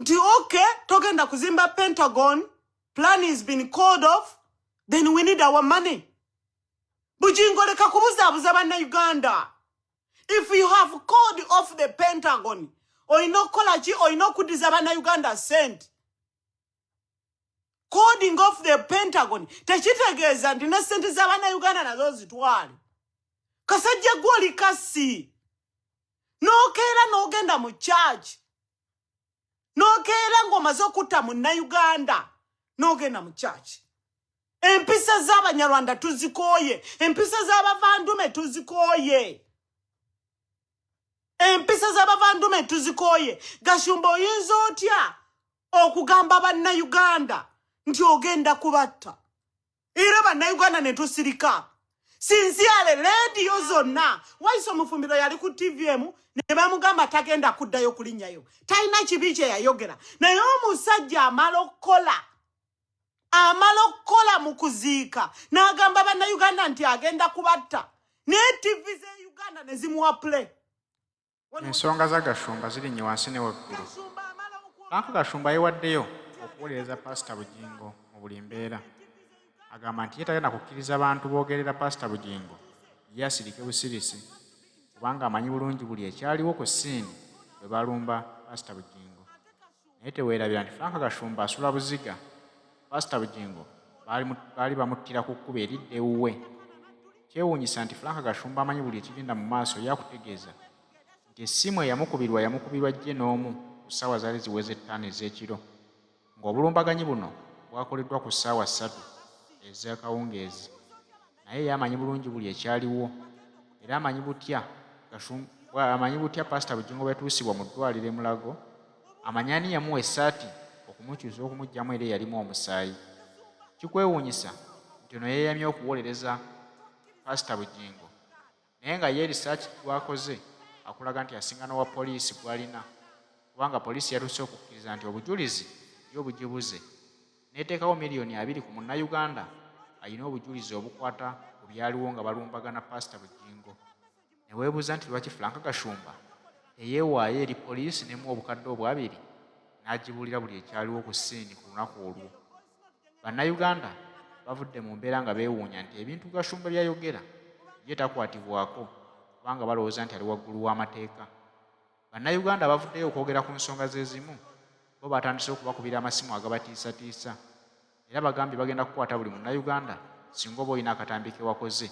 Nti okay, togenda kuzimba Pentagon, plan has been called off, then we need our money. Bugingo leka kubuzaabuza bannayuganda. If you have called off the Pentagon, olina okukola ki? Olina okuddiza bannayuganda sente. Coding off the Pentagon tekitegeeza nti ne sente z'abannayuganda nazo zitwale. Kasajja gwe oli kassi, n'okeera n'ogenda mu church, n'okeera ng'omaze okutta munnayuganda n'ogenda mu church. Empisa z'Abanyarwanda tuzikooye, empisa z'Abavandume tuzikooye, empisa z'Abavandume tuzikooye. Gashumba, oyinza otya okugamba bannayuganda nti ogenda kubatta, era bannayuganda ne tusirika? Sinziale leediyo zonna Waiswa Mufumbiro yali ku TVM ne bamugamba tagenda kuddayo kulinnyayo, talina kibi kye yayogera. Naye omusajja amala okukola, amala okukola mu kuziika, n'agamba bannayuganda nti agenda kubatta, naye TV z'e Uganda ne zimuwa play. Ensonga za Gashumba zirinnye wansi ne waggulu. Frank Gashumba yeewaddeyo okuwolereza Paasita Bugingo mu buli mbeera. Agamba nti ye tagenda kukkiriza bantu boogerera Paasita Bugingo ye asirike busirisi kubanga amanyi bulungi buli ekyaliwo ku scene bwe balumba Paasita Bugingo. Naye teweerabira nti Frank Gashumba asula Buziga, Paasita Bugingo baali bamuttira ku kkubo eridda ewuwe. Kyewuunyisa nti Frank Gashumba amanyi buli ekigenda mu maaso ye akutegeeza nti essimu eyamukubirwa yamukubirwa jje n'omu ku ssaawa zaali ziweze 5 ez'ekiro, ng'obulumbaganyi buno bwakoleddwa ku ssaawa 3 ez'akawungeezi. Naye ye amanyi bulungi buli ekyaliwo era amanyi butya Paasita Bugingo bwe yatuusibwa mu ddwaliro e Mulago, amanyi ani yamuwa essaati okumukyusa okumuggyamu era eyalimu omusaayi. Kikwewuunyisa nti ono yeeyamye okuwolereza Paasita Bugingo, naye nga ye research gw'akoze akulaga nti asinga n'owa poliisi gw'alina, kubanga poliisi yatuuse okukkiriza nti obujulizi yo bugibuze, n'eteekawo miliyoni 20 ku munnayuganda alina obujulizi obukwata ku byaliwo nga balumbagana Paasita Bugingo. Ne weebuuza nti lwaki Frank Gashumba teyeewaayo eri poliisi n'emuwa obukadde obwo 20 n'agibuulira buli ekyaliwo ku scene ku lunaku olwo. Bannayuganda bavudde mu mbeera nga beewuunya nti ebintu Gashumba by'ayogera ye takwatibwako, kubanga balowooza nti ali waggulu w'amateeka. Bannayuganda bavuddeyo okwogera ku nsonga ze zimu, bo batandise okubakubira amasimu agabatiisatiisa, era bagambye bagenda kukwata buli munnayuganda singa oba olina akatambi ke wakoze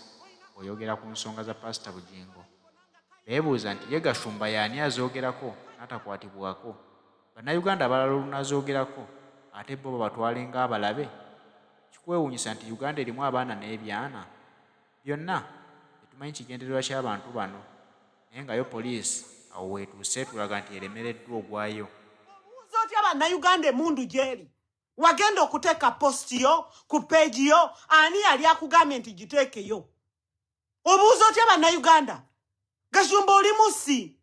ng'oyogera ku nsonga za Paasita Bugingo. Beebuuza nti ye Gashumba y'ani azoogerako n'atakwatibwako? Bannayuganda abalala olunazoogerako ate bo babatwale ng'abalabe? Kikwewuunyisa nti Uganda erimu abaana n'ebyana? Byonna tetumanyi kigendererwa ky'abantu bano, naye nga yo poliisi awo weetuuse etulaga nti eremereddwa ogwayo. Obuuza otya bannayuganda emundu gy'eri? Wagenda okuteeka post yo ku page yo, ani yali akugambye nti giteekeyo? Obuuza otya bannayuganda? Gashumba, oli musi.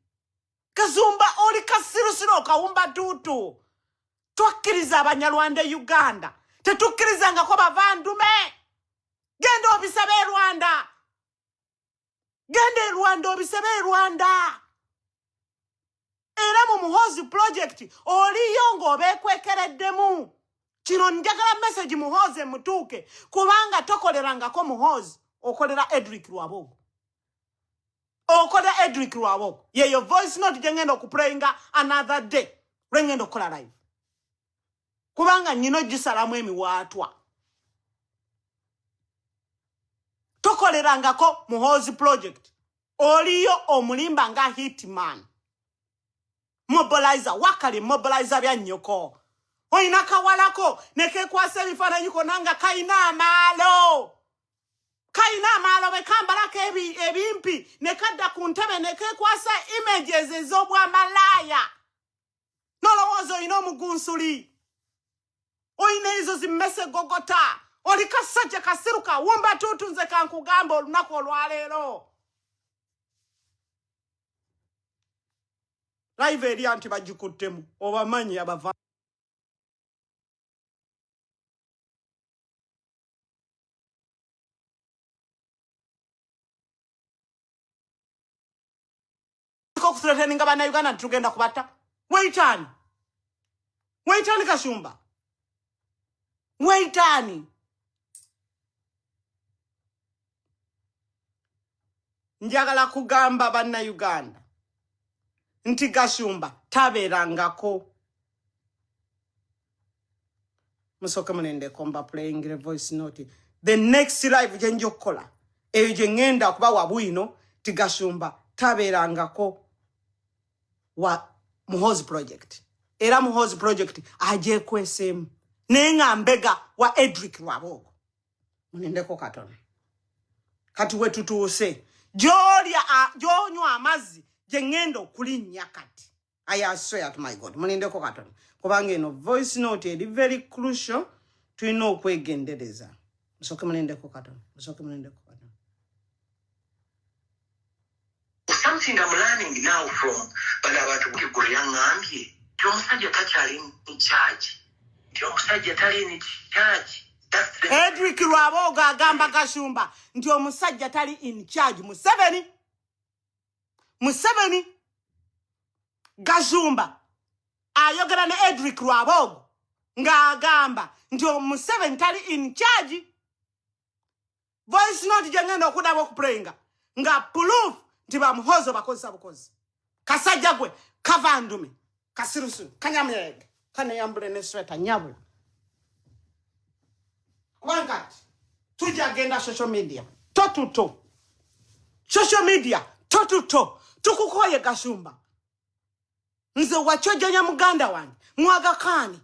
Gashumba, oli kasirusiru, okawumba tuutu. Twakkiriza Abanyarwanda e Uganda, tetukkirizangako bavandume. Genda obisabe e Rwanda, genda e Rwanda obisabe e Rwanda. Era mu Muhozi project oliyo ng'obeekwekereddemu. Kino njagala message Muhozi emutuuke, kubanga tokolerangako Muhozi, okolera Edric Rwabogo, okolera Edric Rwabogo. Yeyo voice note gye ngenda okuplayinga another day lwe ngenda okukola live, kubanga nyina ogisalamu emiwaatwa. Tokolerangako Muhozi project, oliyo omulimba nga hitman mobilizer. Wakali mobilizer bya nnyoko. Olina kawalako nekekwasa ebifaananyi konna nga kalina amaalo, kalina amaalo, bwe kambalako ebimpi ne kadda ku ntebe ne kekwasa images ez'obwamalaaya, nolowooza olina omugunsuli, olina ezo zimmese gogota. Oli kasajja kasiru, kawumba tuutu. Nze kankugamba olunaku olwaleero live eri anti bagikuttemu obamanyi abava. Okuthreateninga bannayuganda nti tugenda kubatta, weitaani. Weyitani Gashumba, weyitani. Njagala kugamba bannayuganda nti Gashumba tabeerangako. Musooke mulindeko mba playing voice note. The next live gye nja okukola eyo gye ŋŋenda okubawa bwino ti Gashumba tabeerangako wa Muhoozi Project, era Muhoozi Project agyekweseemu naye nga mbega wa Edric Rwabwogo. Mulindeko katono. Kati we tutuuse gy'olya gy'onywa amazzi gye ŋŋenda okulinnya kati. I swear to my God. Mulindeko katono kubanga eno voice note eri very crucial, tulina okwegendereza. Musooke mulindeko katono, musooke mulindeko katono. Something I'm learning now from bano abantu bweggulo yaŋŋambye nti omusajja takyali in charge, nti omusajja tali in charge. That's the Edric Rwabwogo agamba Gashumba nti omusajja tali in charge. Museveni, Museveni. Gashumba ayogera ne Edric Rwabwogo ng'agamba nti Museveni tali in charge. Voice note gye ngenda okuddamu okuplayinga nga proof nti bamuhozo bakozesa bukozi. Kasajja gwe kavandume kasirusiru kanyamulege kaneyambule ne sweta nyabula, kubanga kati tujja genda social media totuto, social media totuto. Tukukoye Gashumba, nze wakyojjanya muganda wange mwagakaani.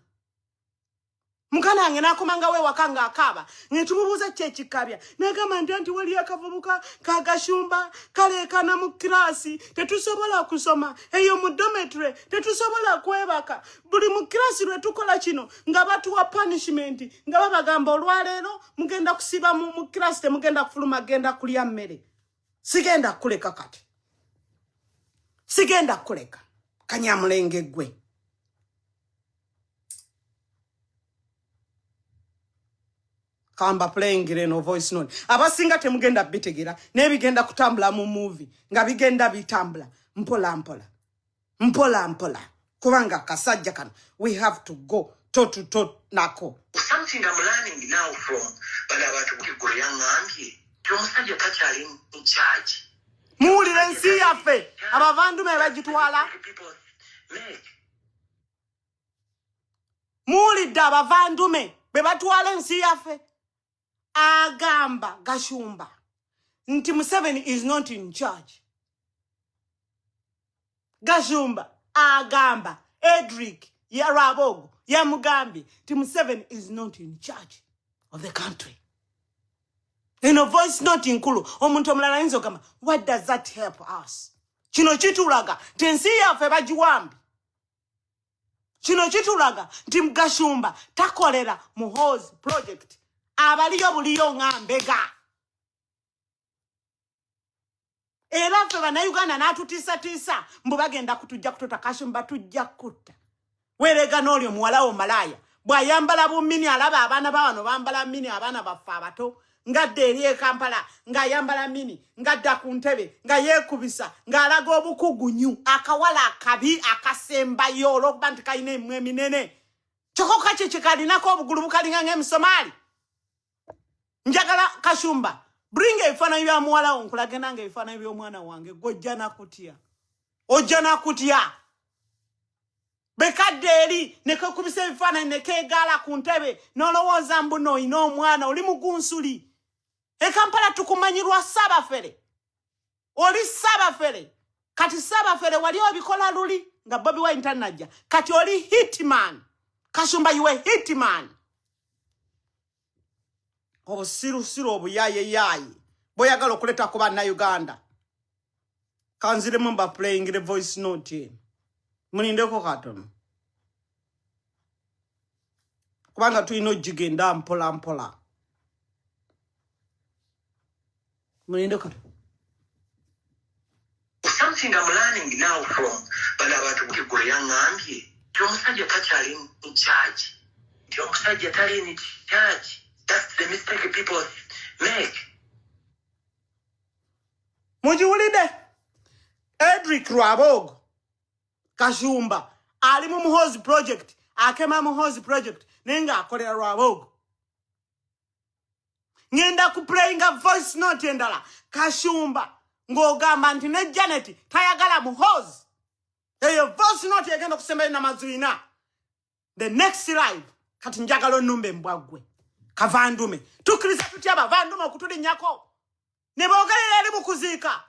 Muganda wange n'akomangawo ewaka ng'akaaba, ne tumubuuza ki ekikabya, n'agamba nti anti waliyo akavubuka ka Gashumba kaleekana mu kirasi, tetusobola kusoma eyo mu dormitory, tetusobola kwebaka. Buli mu kirasi lwe tukola kino nga batuwa punishment, nga babagamba olwaleero mugenda kusiba mu kirasi, temugenda kufuluma, genda kulya mmere. Sigenda kuleka kati, sigenda kuleka kanyamulenge gwe. Kamba playing eno voice note, abasinga temugenda bitegera, naye bigenda kutambula mu movie nga bigenda bitambula mpola mpola mpola mpola, kubanga akasajja kano we have to go toe to toe nako. Something I'm learning now from bano abantu bweggulo yaŋŋambye nti omusajja takyali in charge. Muwulira ensi yaffe abavandume bagitwala. People make Muwulidde abavandume bwe batwala ensi yaffe. Agamba Gashumba nti Museveni is not in charge. Gashumba agamba Edric Rwabwogo yamugambye nti Museveni is not in charge of the country. Eno voice note nkulu. Omuntu omulala ayinza ogamba, what does that help us? Kino kitulaga nti ensi yaffe bagiwambi. Kino kitulaga nti Gashumba takolera Muhoozi Project, abaliyo buliyo nga mbega. Era ffe bannayuganda n'atutiisatiisa mbu bagenda kutujja kututa. Kashumba, tujja kutta. Weerega n'oli omuwala wo malaaya bw'ayambala bumini, alaba abaana ba wano bambala mini, abaana baffe abato, ngadda eri e Kampala ng'ayambala mini, ng'adda ku ntebe nga yeekubisa ng'alaga obukugunyu. Akawala akabi akasembayo olw'okuba nti kalina emimwa eminene, kyokka kye kikalinako obugulu bukalinga ng'emisomaali. Njagala Kashumba bringa ebifaananyi bya muwala wo nkulage nange ebifaananyi by'omwana wange. Gw'ojja nakutya, ojja nakutya. Bekadde eri nekekubisa ebifaananyi nekeegaala ku ntebe, n'olowooza mbuno olina omwana oli mugunsuli. E Kampala tukumanyirwa Ssaabafere, oli Ssaabafere. Kati Ssaabafere wali obikola luli nga Bobi Wine tannajja, kati oli hitman. Kashumba, you a hitman. Obusirusiru obuyaayeyaye bweyagala okuleeta ku bannayuganda. Kanziremu mba playing the voice note eno, mulindeko katono kubanga tulina ogigenda mpola mpola. Mulinde katono. Something I'm learning now from bano abantu bweggulo yaŋŋambye nti omusajja takyali in charge, nti omusajja tali in charge. That's the mistake people make. Mugiwulidde? Edric Rwabwogo, Kashumba ali mu Muhoozi Project. Akema Muhoozi project naye ng'akolera Rwabwogo. Ngenda kuplayinga voice note endala, Kashumba, ng'ogamba nti ne Janet tayagala Muhoozi. Eyo voice note egenda okusembayo Namazwina. The next live, kati njagala onnumba embwa ggwe. Kavandume. Tukkiriza tutya abavandume okutulinnyako? Ne boogerera eri mu kuziika.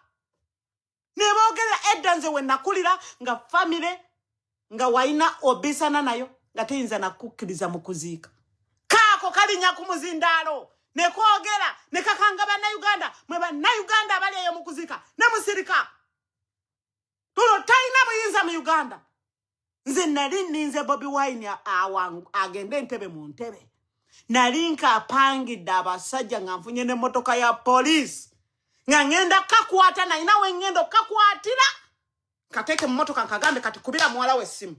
Ne boogerera edda nze we nakulira nga famire nga walina obisana nayo nga teyinza nakukkiriza mu kuziika. Kaako kalinnya ku muzindaalo ne koogera ne kakanga Bannayuganda, mwe Bannayuganda abali eyo mu kuziika ne musirika. Tuno talina buyinza mu Uganda. Nze nali nninze Bobi Wine agende Entebbe mu ntebe. Nali nkaapangidde abasajja nga nfunye n'emmotoka ya poliisi. Nga ŋŋenda kakwata, nalina we ŋŋenda okukakwatira. Kateeke mu mmotoka nkagambe kati kubira muwala we essimu.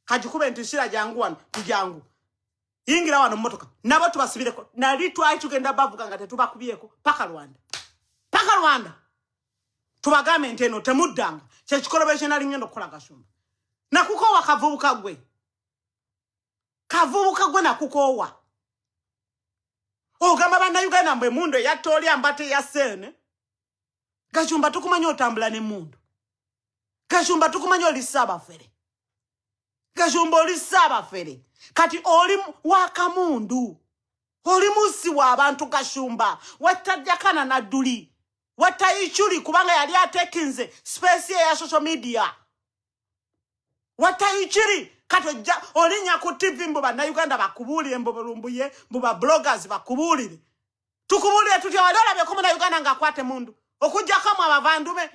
Kagikube nti Shira jangu wano, jangu. Yingira wano mu mmotoka. Nabo tubasibireko. Nali twali tugenda bavuga nga tetubakubyeko paka Rwanda. Paka Rwanda. Tubagambe nti eno temuddanga. Kye kikolobero kye nali ŋŋenda okukola Gashumba. Nakukoowa kavubuka gwe. Kavubuka gwe nakukoowa. Ogamba Bannayuganda mbu emmundu eyatta oli ambata eya Seene. Gashumba tukumanyi otambula n'emmundu. Gashumba tukumanyi oli ssaabafere. Gashumba oli ssaabafere. Kati oli wakamundu. Oli mussi w'abantu Gashumba. Watta Jakana Nadduli. Watta Ichuli kubanga yali atekinze space ye ya social media. Watta Ichuli. Kati ojja olinnya ku TV mbu Bannayuganda bakubuulire, mbu Lumbuye, mbu ba bloggers bakubuulire. Tukubuulire tutya? Wali olabyeko Munnayuganda ng'akwata emmundu? Okuggyako mwe abavandume.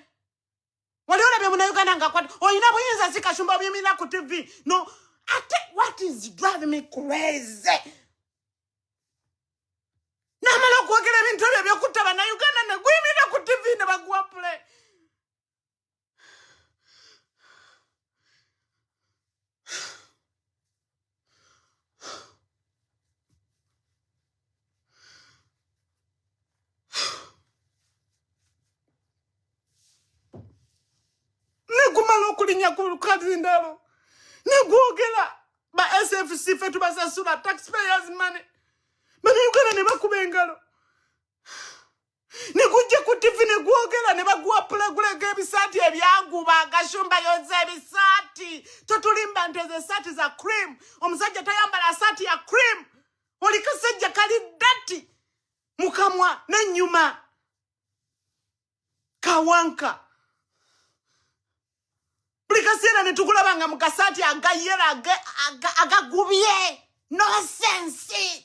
Wali olabye Munnayuganda ng'akwata? Olina buyinza si Kashumba obuyimirira ku TV? No. Ate what is driving me crazy? N'amala okwogera ebintu ebyo ebyokutta Bannayuganda ne guyimirira ku TV ne baguwa play. Negumala okulinnya ku kazindalo negwogera ba SFC ffe tubasasula taxpayers money, Bannayuganda ne bakuba engalo. Negujja ku TV negwogera ne baguwa pulegulega ebisaati ebyaguba. Gashumba yoza ebisaati, totulimba nti ezo esaati za cream. Omusajja tayambala saati ya cream. Oli kasajja kali dirty mukamwa n'ennyuma kawanka. Buli kaseera ne tukulaba nga mu kasaati agayera agagubye. Nonsense.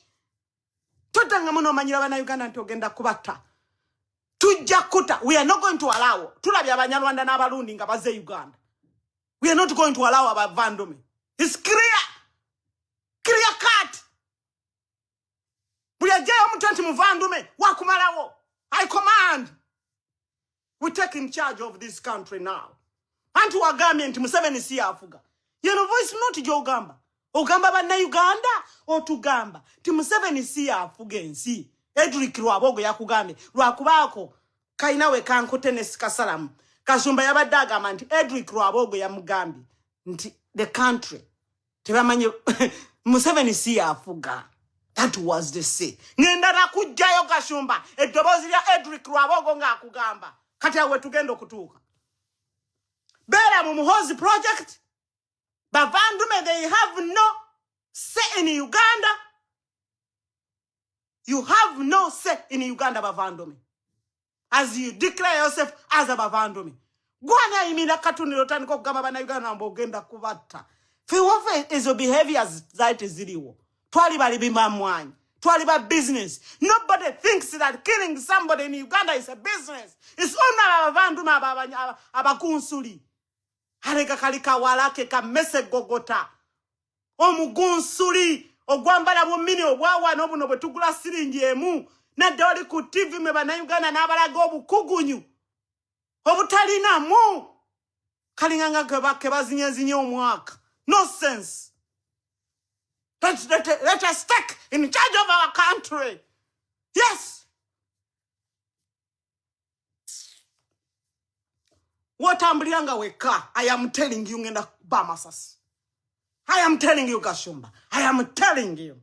Totangamu n'omanyira Bannayuganda nti ogenda kubatta. Tujja kuta. We are not going to allow. Tulabye Abanyarwanda n'Abarundi nga bazze Uganda. We are not going to allow abavandume. It's clear, clear cut. Buli ajjayo omutwe nti muvandume wakumalawo. I command, we take in charge of this country now. Anti wagambye nti Museveni si yafuga. Yeno voice note gy'ogamba, ogamba Bannayuganda, otugamba nti Museveni si yafuga ensi. Edric Rwabwogo yakugambye lwakubaako kalina we kankute ne sikasalamu. Kasumba yabadde agamba nti Edric Rwabwogo yamugambye nti the country tebamanyi Museveni si yafuga. That was the say. Ngenda nakugjayo Gashumba eddoboozi lya Edric Rwabwogo ng'akugamba. Kati awo wetugenda okutuuka. Beera mu Muhoozi project. Bavandume, they have no say in Uganda. You have no say in Uganda, Bavandume, as you declare yourself as a Bavandume. Gwana ayimirira katuniro otandika okugamba Bannayuganda mbu ogenda kubatta. Ffe waffe ezo behaviors zaali teziriwo. Twali balimi ba mmwanyi, twali ba business. Nobody thinks that killing somebody in Uganda is a business. It's only abavandume abakunsuli. Alega kali kawala ke kamese gogota omugunsuli ogwambala bumini obwawano buno bwe tugula siringi emu. Nadde oli ku TV mwe Bannayuganda n'abalaga obukugunyu obutalinamu kalinganga ke bazinyezinye omwaka. No sense. Let us take in charge of our country. Yes. Wotambulira nga wekka, I am telling you, ngenda kuba amasasi. I am telling you, Gashumba, I am telling you,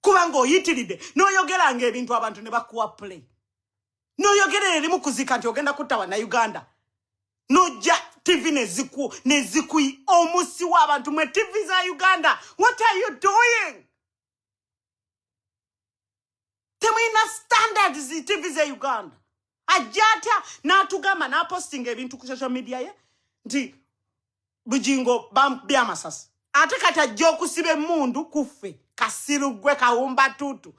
kubanga oyitiridde n'oyogeranga ebintu abantu ne bakuwa play, n'oyogerera erimu kuzika nti ogenda kutta Bannayuganda, nojja TV neziku nezikui omusi w'abantu. Mwe TV za Uganda, what are you doing? Temulina standards. TV za Uganda, ajja atya n'atugamba n'apostinga ebintu ku social media ye nti Bujingo bamukubye amasasi, ate kati ajja okusiba emmundu kuffe? Kasiru gwe, kawumba tutu.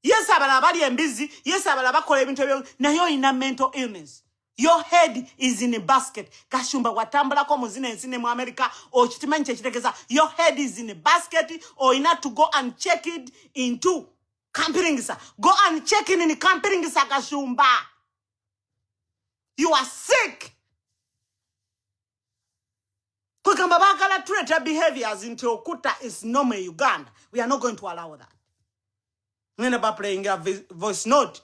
Yes, abalala bali embizi, yes, abalala bakola ebintu ebyo, naye olina mental illness. Your head is in a basket. Gashumba, watambulako mu zino ensi ne mu America, okitimanyi kyekitegeeza. Your head is in a basket. Olina to go and check it into Kampiringisa. Go and check in in Kampiringisa. Gashumba, you are sick. Kwegamba baagala tuleeta behaviors nti okutta is normal in Uganda. We are not going to allow that. Ngenda ba playing a voice note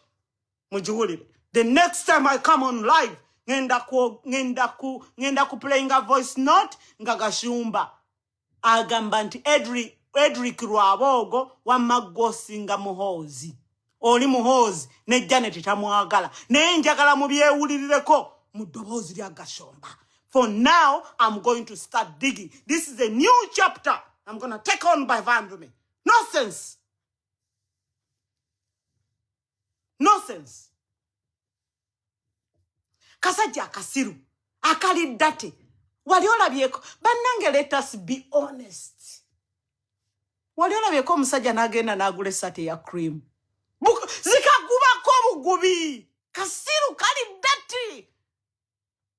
mugiwulire. The next time I come on live, ngenda ku playing a voice note nga Gashumba agamba nti Edric Rwaboogo wamma ggwe osinga Muhoozi, oli Muhoozi ne Janet tamwagala, naye njagala mubyewulirireko mu ddoboozi lya Gashumba. For now, I'm going to start digging. This is a new chapter I'm going to take on by Vandume. Nonsense, nonsense. Kasajja akasiru akali ddate. Wali olabyeko, bannange, let us be honest, wali olabyeko omusajja n'agenda n'agula essaati eya cream zikagubako obugubi? Kasiru kali ddati.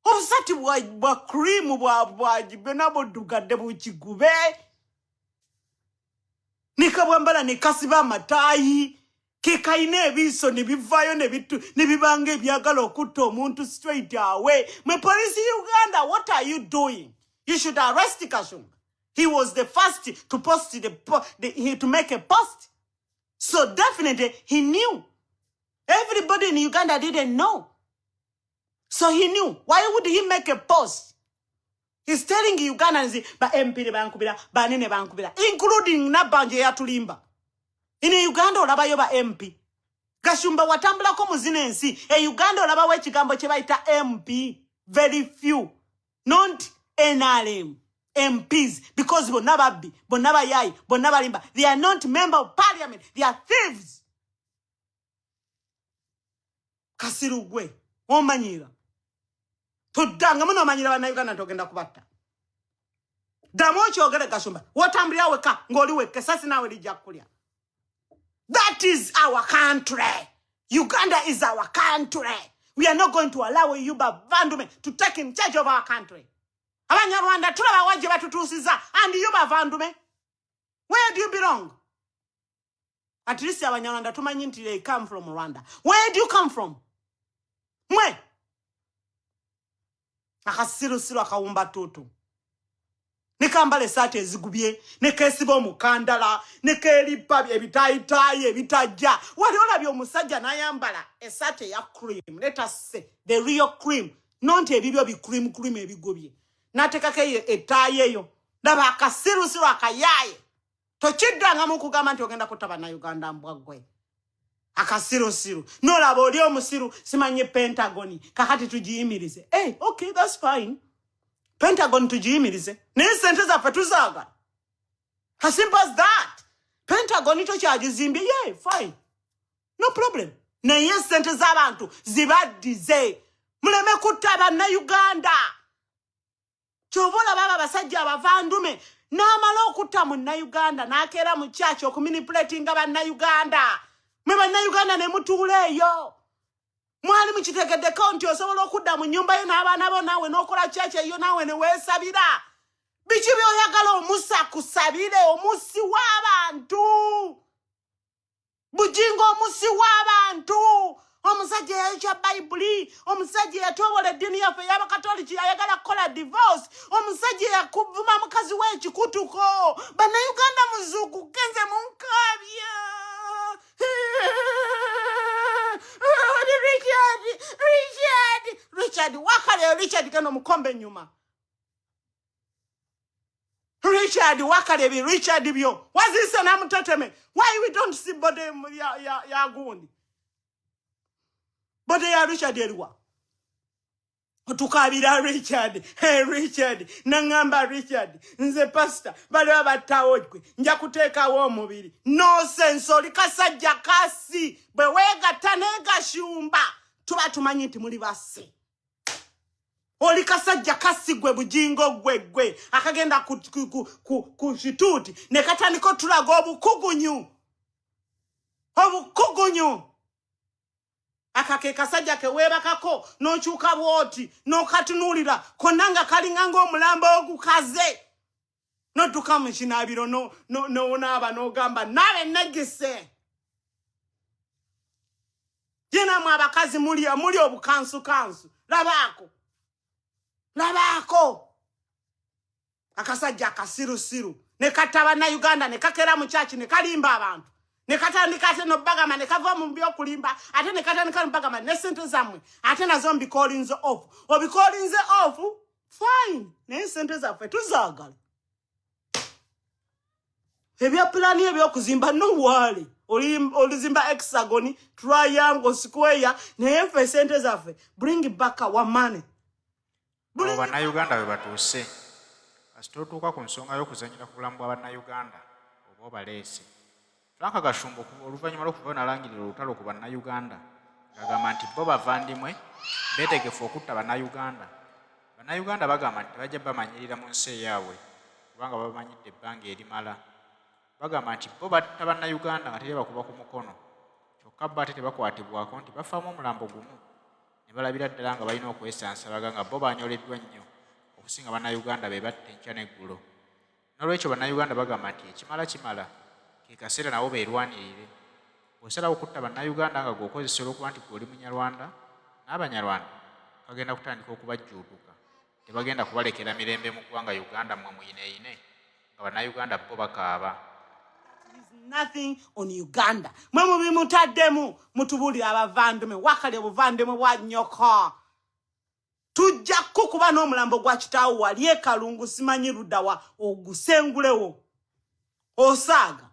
Obusati bwa cream bwa byonna buddugadde bukigube, nikabwambala nekasiba amataayi kekalina ebiiso ne bivaayo ne bibanga ebyagala okutta omuntu straight away. Mwe polisi Uganda, what are you doing? You should arrest Kashumba. He was the first to post the he, to make a post, so definitely he knew. Everybody in Uganda didn't know, so he knew. Why would he make a post? He's telling Ugandans, ba MP ne bankubira, bani ne bankubira, including Nabanja eyatulimba. In Uganda olabayo ba MP? Gashumba, watambulako mu zino ensi, e Uganda olabawo ekigambo kye bayita MP? Very few. Not NRM MPs, because bonna babbi, bonna bayayi, bonna balimba. They are not member of parliament, they are thieves. Kasiru gwe omanyira, toddangamu nomanyira Bannayuganda nti ogenda kubatta. Ddamu okyogere, Gashumba. Wotambulira weka ng'oli wekka, esasi naawe lijja kukulya. That is our country. Uganda is our country. We are not going to allow you bavandume to take in charge of our country. Abanyarwanda tulaba wa gye batutuusiza, and you bavandume, where do you belong? At least Abanyarwanda tumanyi nti they come from Rwanda. Where do you come from, mwe akasirusiru akawumba tutu nekambala esaati ezigubye, nekesiba omukandala, nekeripa ebitayitayi ebitajja? Wali olabye omusajja n'ayambala esaati eya cream, let us say the real cream, not ebibyo bi cream cream ebigobye, n'ateekako eyo ettaayi eyo? Laba akasirusiru akayaaye. Tokiddangamu okugamba nti ogenda kutta Bannayuganda, mbwa ggwe akasirusiru. Nolaba oli omusiru, simanyi Pentagon kakati tugiyimirize. Hey, okay, that's fine. Pentagon tugiyimirize, naye sente zaffe tuzaagala. As simple as that. Pentagon tokyagizimbye, ye fine, no problem, naye sente z'abantu zibaddize, muleme kutta Bannayuganda. Kyova olaba abo abasajja abavandume n'amala okutta Munnayuganda n'akeera mu kyaki okumanipulatinga Bannayuganda. Mwe Bannayuganda ne mutuula eyo, mwali mukitegeddeko nti osobola okudda mu nnyumba yo n'abaana bo naawe n'okola kyaki eyo naawe ne weesabira biki by'oyagala. Omusa kusabire, omusi w'abantu Bujingo, omusi w'abantu, omusajja eyayokya Bayibuli, omusajja eyatoobola eddiini yaffe ey'Abakatoliki, ayagala kukola divorce, omusajja eyakuvuma mukazi we ekikutuko. Bannayuganda muzuukuke, nze munkaabya. Richard, Richard, Richard wakaleyo. Richard, genda omukombe enyuma. Richard. Richard wakale bi Richard byo waziise namuteteme. Why we don't see body ya gundi? Body ya Richard eriwa? Otukabira Richard. Hey Richard, nangamba Richard, nze pastor bali battawo gwe, nja kuteekawo omubiri. Nonsense, oli kasajja kasi. Bwe weegatta n'egashumba tuba tumanyi nti muli basse. Oli kasajja kasi gwe Bujingo, gwe gwe akagenda ku kituuti ne katandika otulaga obukugunyu, obukugunyu. Aka ke kasajja ke weebakako n'okyuka bw'oti n'okatunuulira konna nga kalinga ng'omulambo ogukaze, n'odduka mu kinaabiro n'onaaba n'ogamba naabe negise. Yenamu abakazi muli obukansukansu. Labaako, labaako akasajja akasirusiru ne katta Bannayuganda, ne kakera mu kyaki, ne kalimba abantu, ne katandika ate nobagamba, ne kava mu byokulimba ate ne katandika nobagamba ne sente zammwe ate nazo mbicallinze off. Obicallinze off, fine, naye sente zaffe tuzaagala. Ebya pulaani ebyokuzimba nowaali olizimba hexagon, triangle, square, naye ffe sente zaffe, bring back our money. Abo Bannayuganda bwe batuuse. Kasita otuuka ku nsonga y'okuzannyira ku bulamu bwa Bannayuganda oba obaleese. Frank Gashumba oluvannyuma lw'okuva n'alangirira olutalo ku Bannayuganda ng'agamba nti bo bavandimwe beetegefu okutta Bannayuganda. Bannayuganda bagamba nti tebajja bamanyirira mu nsi eyaabwe kubanga babamanyidde ebbanga erimala. Bagamba nti bo batta Bannayuganda nga teri bakuba ku mukono, kyokka bo ate tebakwatibwako nti bafaamu omulambo gumu ne balabira ddala nga balina okwesansabaga nga bo banyoleddwa nnyo okusinga Bannayuganda be batta enkya n'eggulo. Noolwekyo Bannayuganda bagamba nti ekimala kimala, ke kaseera nabo beerwanirire. Bw'osalawo okutta Bannayuganda nga gw'okozesa olw'okuba nti ggwe oli Munyarwanda, n'Abanyarwanda kagenda kutandika okubajjuutuka. Tebagenda kubalekera mirembe mu ggwanga Uganda mmwe muyineyine nga Bannayuganda bo bakaaba. Nothing on Uganda. Mwe mubimutaddemu mutubuulira abavandimwe wakali obuvandimwe bwa nnyoko. Tujja kukuba n'omulambo gwa kitaawo wali e Kalungu, simanyi luddawa, ogusengulewo osaaga.